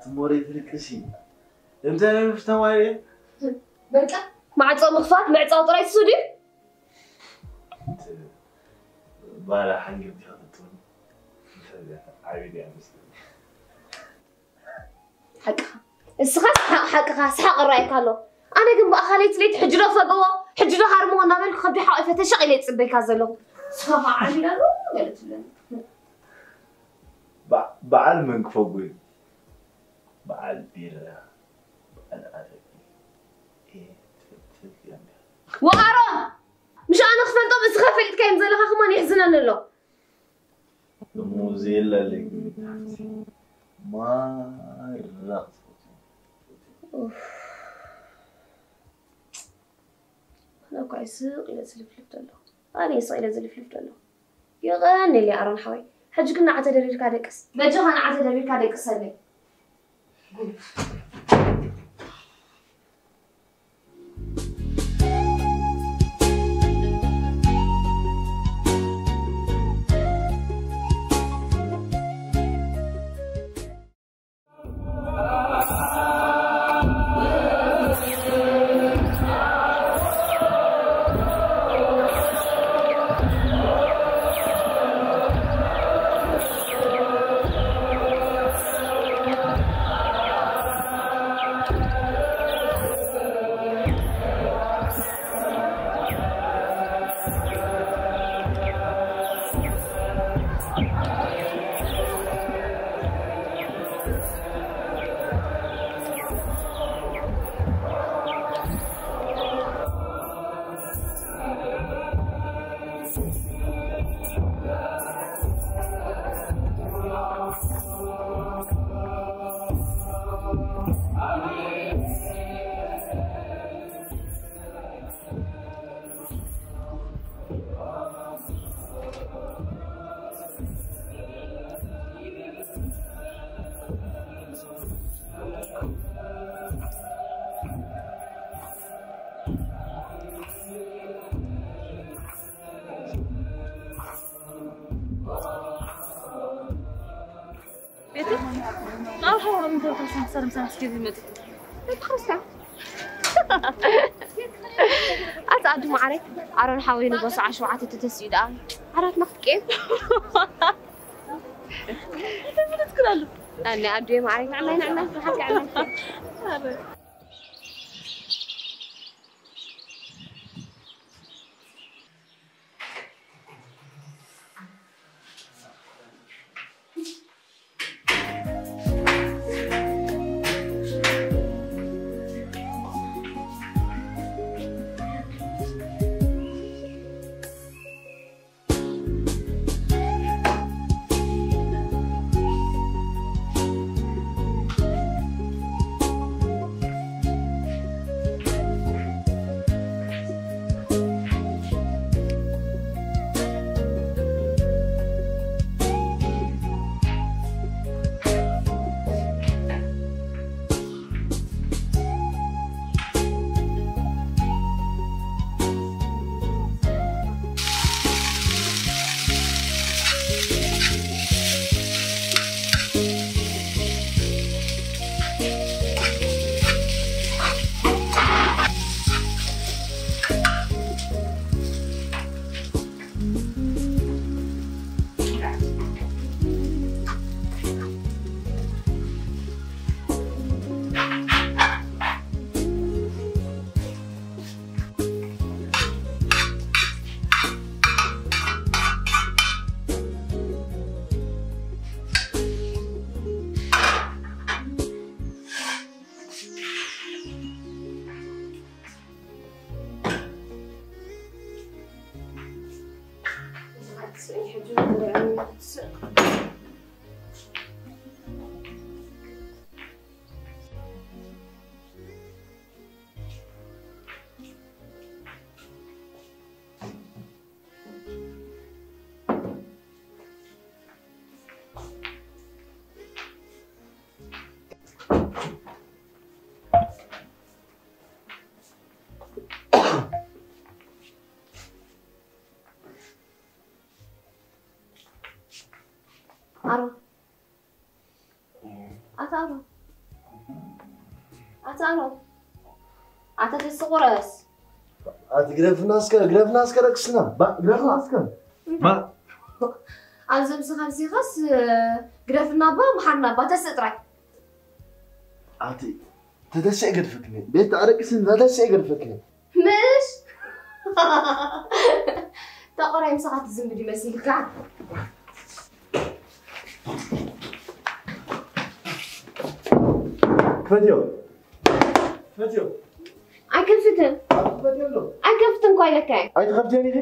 እሞ ደይ ትልቅሲ። እንታይ ምፍታው ኣየ? በቃ ማዕጾ ምኽፋት ምዕጻው ጥራይ ትሱ ድዩ? ባላ ሓንግብ ዲኻ ክትጥውን። እንታይ ዓቢ ድያ መስለኒ። ሓቅኻ እስኻ ስሓቕ ሓቅኻ ስሓቕ እራየካ ኣሎ። ኣነ ግን ብኣኻ ለይቲ ለይቲ ሕጂ ዶ ፈገዎ ሕጂ ዶ ሃርምዎ እናበልኩ ከብዲ ሓቒፈ ተሸቒለ ይፅበይካ ዘለኹ። እስኻ ከዓ ዓቢድ ኣሎ ገለ ትብለኒ። በ- በዓል መን ክፈጉ እዩ? በዓል ቢራ፣ በዓል ኣረቂ። እየ ትፈልጥ ትፈልጥ እያ እንዲያ። ወኣሮን! ምሽ ኣነ ክፈልጦም እስኻ ፈሊጥካዮም ዘለኻ ከማን የሕዝነኒ ኣሎ። እሞ ዘየላለይ ግን ሓፍቲ ማራ ክትፈትዎ። ኣነ እኳ እየ ስቕ ኢለ ዝልፍልፍ ዘለኹ። ኣነ እየ ስቕ ኢለ ዝልፍልፍ ዘለኹ። የቐንየለይ ኣሮን ሓወይ። ሕጂ ግን ንዓ ተደሪርካ ደቅስ። በጃኻ ንዓ ተደሪርካ ደቅሰለይ። ቤቲ ናብ ሓወሮም ተወሳሰር ምሳስ ጊዜ መጥቶ ቤት ክርስቲያን ኣቲ ኣዱ ማዓረይ ኣሮን ሓወይ ንጎ ሰዓ ሸውዓተ ተተሲኡ ደኣ ዓራት ናክትቀየም ምልት ክላሉ ኣነ ኣዱ ማዓረይ ንዕናይ ንዕናይ ብሓቂ ዕናይ ኣሮን ኣታ ኣሮን ኣታ ኣሮን፣ ኣታ ተስቑረስ። ኣቲ ግረፍና እስከ፣ ግረፍና እስከ ረክስና። ባ፣ ግረፍና እስከ። ባ። ኣብዚ ምሳኻ ምሲኻስ፣ ግረፍና ባ፣ መሓርና ባ፣ ተስእ ጥራይ። ኣቲ ተተስእ ገድፈክኒ። ቤት ኣረቅስን ተተስእ ገድፈክኒ። ምሽ? ተቆራይ ምሳኻ ትዝምድ ይመስልካ? ክፈትዮ። ክፈትዮ። ኣይከፍትን። ክፈትዮ ኣሎ። ኣይከፍትን እኮ ኢለካ እየ። ኣይትኸፍትዮን ኢኺ?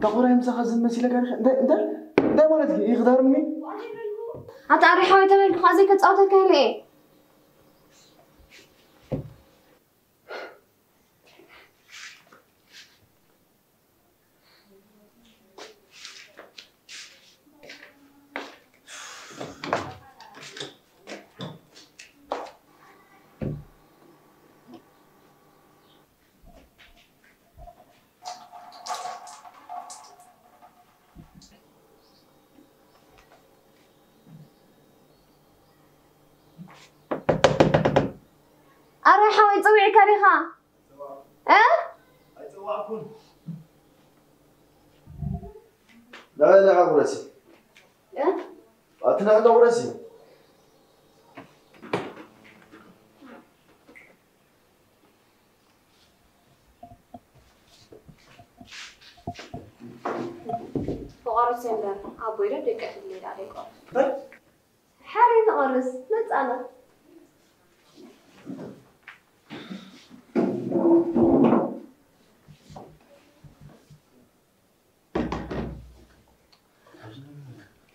ተኾራይ ምሳኻ ዝም መሲለካ ዲኻ? እንታይ፣ እንታይ፣ እንታይ ማለት እዩ? ይኽዳርምኒ? ኣታ ኣሪ ሓወይ ተበልኩኻ ዘይከጻወተካ ኢለ እየ። ኣረ ሓወይ ጸዊዕካ ዲኻ? እ? ኣይጸዋዕኩን። ዳበላ ቁረሲ። እ? ኣትና እንዳ ቁረሲ። ተቋረሰ እምበር ኣቦይ ዶ ደቂ ሕድለይ ደኣ ደይቆርስ? እንታይ? ሓረይ ተቆርስ መጻና።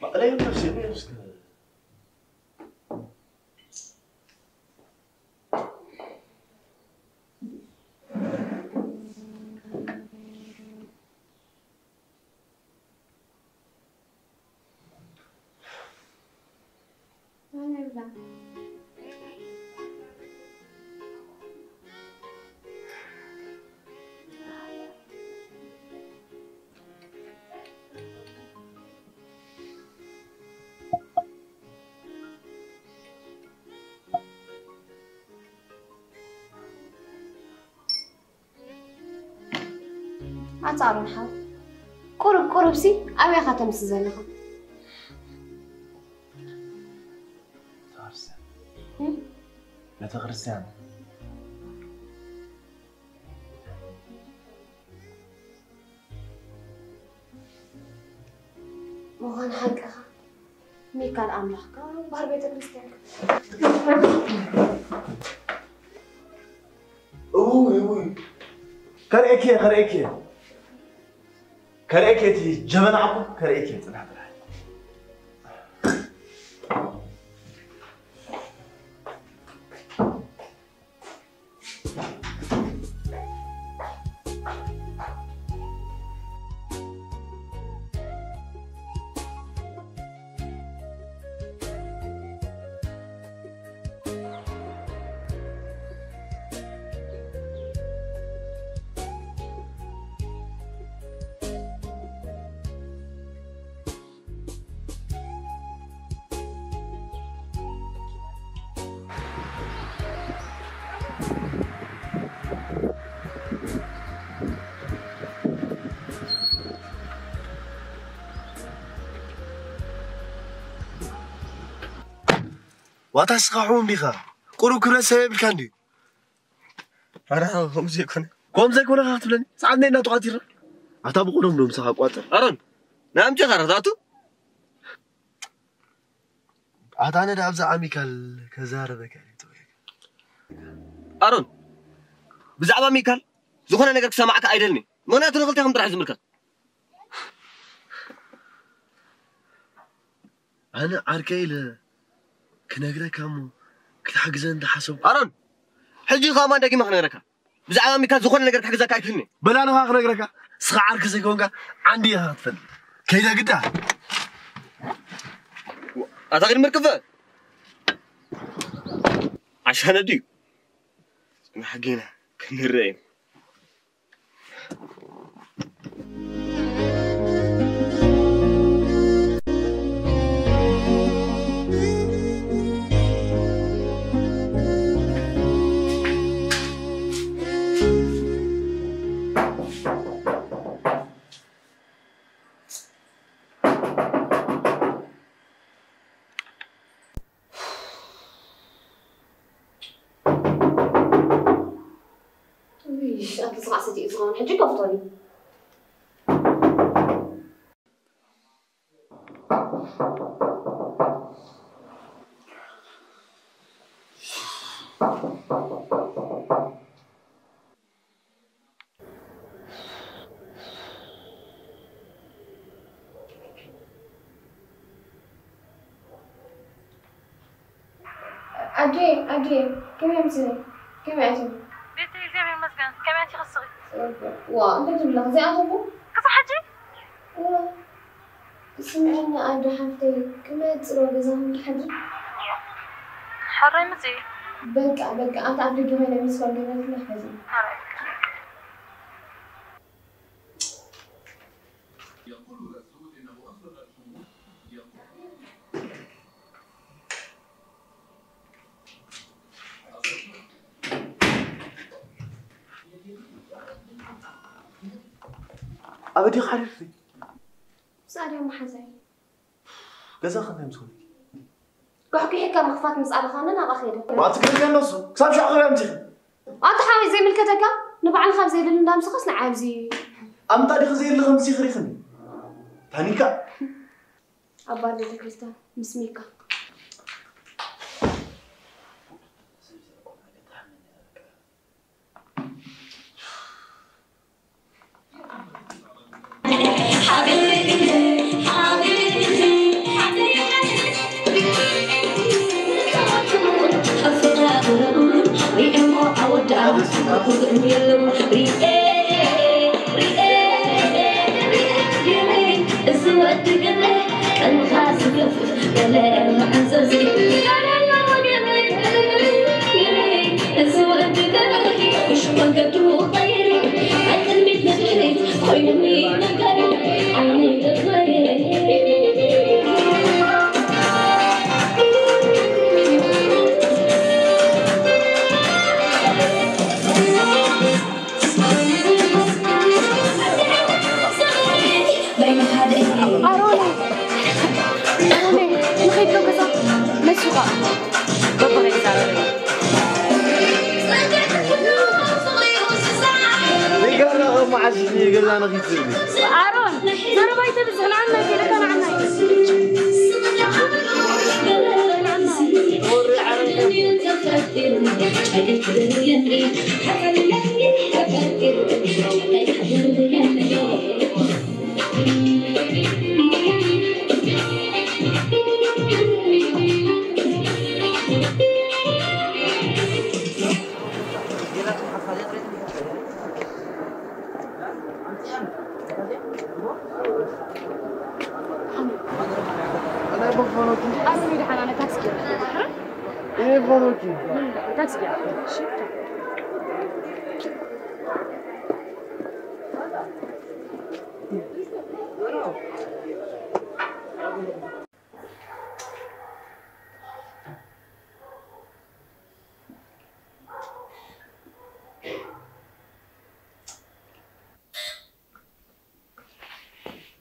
መቐለይ ነፍሲ ነፍስከ ኣታ ኣሮን ሓው፣ ቁሩብ ቁሩብሲ ኣበይ ኢኻ ተምሲ ዘለኻ? ቤተክርስትያን። እም? ቤተክርስትያን። ምዃን ሓቅኻ ሚካል ኣምላኽካ እምበኣር ቤተ ክርስቲያንካ። እውይ፣ እውይ። ከርእየኪ እየ፣ ከርእየኪ እየ። ከርእየኪ እቲ ጀበና እኮ ከርእየኪ እየ፣ ጽናሕ ጥራሕ። ዋታ እስኻ ሕሙም ዲኻ? ቁሩብ ክብረት ሰብ የብልካን ድዩ? ኣረ፣ ከምኡ ዘይኮነ። ከምኡ ዘይኮነ ከኣ ክትብለኒ? ሰዓት ነይና ተቋጺራ። ኣታ ብቑሩብ ዶ ምሳኻ ቋጽር? ኣሮን፣ ናይ ኣምጪኻ ረ ትኣቱ? ኣታ ኣነ ደኣ ብዛዕባ ሚካል ከዛረበካ እየ። ኣሮን፣ ብዛዕባ ሚካል ዝኾነ ነገር ክሰማዕካ ኣይደልን እየ። ምኽንያቱ ንኽልቴኹም ጥራሕ እዩ ዝምልከት። ኣነ ዓርከይ ኢለ ክነግረካ እሞ ክትሓግዘ እንዳሓሰብኩ። ኣሮን፣ ሕጂ ከማን ደጊመ ክነግረካ። ብዛዕባ ሚካል ዝኾነ ነገር ክሕግዘካ ኣይክእልን እየ። በላ ንኻ ክነግረካ፣ እስኻ ዓርኪ ዘይኮንካ ዓንዲ ኢኻ ክትፈልጥ። ከይደ ግዳ። ኣታ ቅድሚ ርክፈ። ዓሻነ ድዩ? ጽናሕ ጌና ክንረኣይ። እሺ፣ ኣቲ ዝቃሰት እዩ ዝኸውን። ሕጂ ከፍቶኒ። ኣዴ፣ ኣዴ፣ ከመይ ኣምሲ-፣ ከመይ ኣትዩ? ቤተይ እግዚኣብሔር ይመስገን። ከመይ ኣትዩ ክስኺ? ዋ፣ እንታይ ትብላ? ዘይኣተኹ? ክሳብ ሕጂ? ዋ፣ ስምዕኒ ኣደ ሓፍተይ፣ ክመጽእ ዶ ገዛኹም ክሓድር? ሕራይ ምጽእ። በቃ፣ በቃ፣ ኣብቲ ኣፍ ደገ ኮይነ ምስ ኮል ገበርክና ሓዚ። ሕራይ። ኣበዲኻ ሓሪርኺ? ምስ ኣድያም መሓዛይ። ገዛ ከመይ ምስ ኮንኪ? ጓሕጒሒካ ምኽፋት ምስ ኣበኻኒ ናብኣ ከይደ። ዋእ፣ ትግርኛ ኣለሱ። ክሳብ ሽዑ ከመይ ኣምጺኺ? ኣታ ሓወይ ዘይምልከተካ፣ ንባዕልኻ ብዘይደሊ እንዳምስኻስ ንዓይ ኣብዚ። ኣምጣ ዲኺ ዘየለ ከምዚ ክሪኽኒ? ታኒካ። ኣባ ልደተ ክርስቲያን ምስ ሚካ። ኣሮን፣ ኣሮን፣ ንኸይድ ዶ ገዛ? መሲኻ። በቦ ናይ ገዛ ኣሮን። ሪጋና ከም መዓስ ገዛ ንኺድ ትብሊ? ኣሮን፣ ዘረባ ኣይተብዝሕ፣ ንዓና ኣይተለካ፣ ንዓና ኣይተለካ።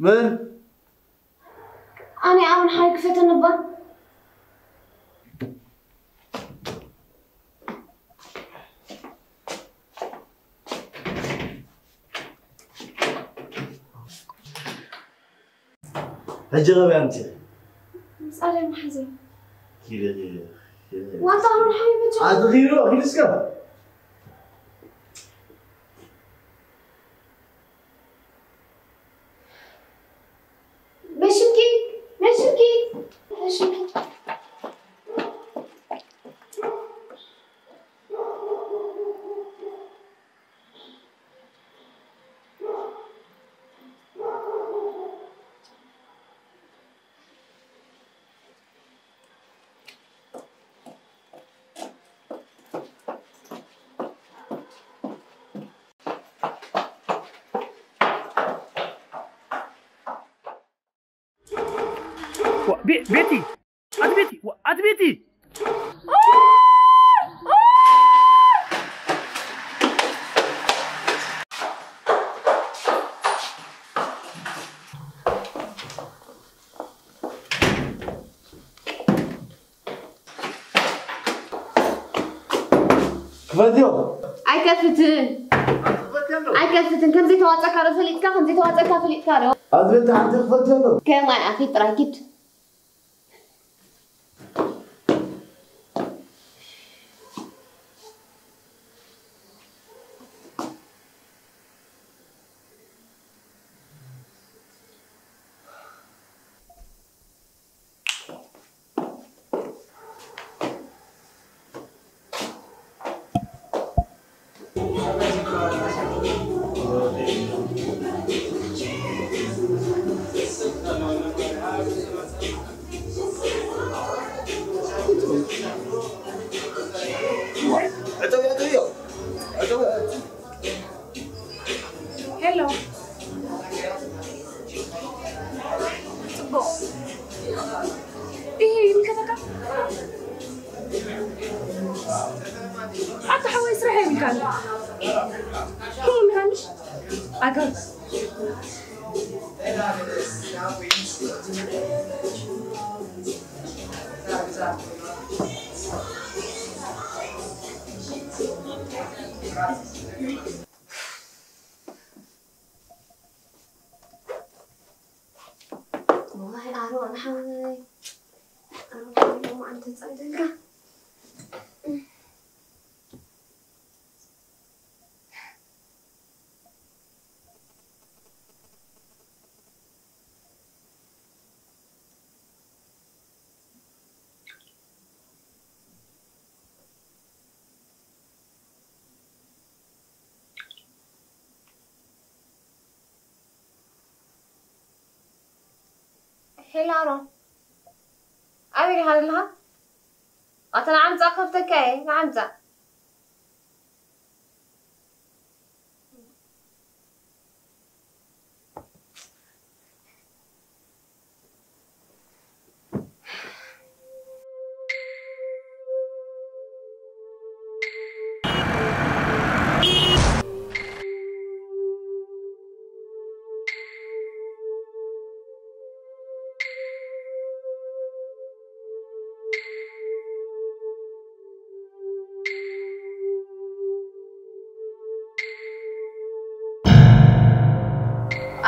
መን? ኣነ ኣሁን ሓይ ክፈተኒ እባ። ሕጂ ኸበይ ኣምጺኺ? ምስ ኣለም ሓዘ። ኪደ፣ ኪደ፣ ኪደ። ዋንታ ኣሁን ሓይ ብቻ። ኣዚ ኺዶ፣ ኺድ እስከ። በሽምኪ፣ በሽምኪ፣ በሽምኪ። ዋ፣ ቤ-፣ ቤቲ! ኣቲ ቤቲ! ዋ፣ ኣቲ ቤቲ! ክፈትዮ። ኣይከፍትን። ኣቲ ኣይከፍትን። ከምዘይተዋፀካ ዶ ፈሊጥካ፣ ከምዘይተዋፀካ ፈሊጥካ ዶ? ኣብዚ ቤት ሓንቲ ክፈት ዘሎ። ከማይ ኣኺ ጥራይ ኪድ። ሄሎ። ጽቡቕ። ይሄ ይምልከተካ? ኣታ ሓወይ ስራሕ የብልካን። ኩሉ ምሃንሽ ኣጋ ዋይ ኣሮን ሓወይ፣ ኣሮን ሓወይ፣ ሎማዓንቲ ጸሊእካ። ሄሎ ኣሮን፣ ኣበይ ዲኻ ዘለኻ? ኣታ ንዓምጻ ከፍተካ እየ፣ ንዓምጻ።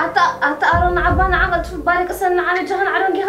ኣታ ኣታ ኣሮን ንዓባ ንዓ ቀልጥፉ ባልቅሰን ንዓ ነጃኸን ዓዶን ጊኻ።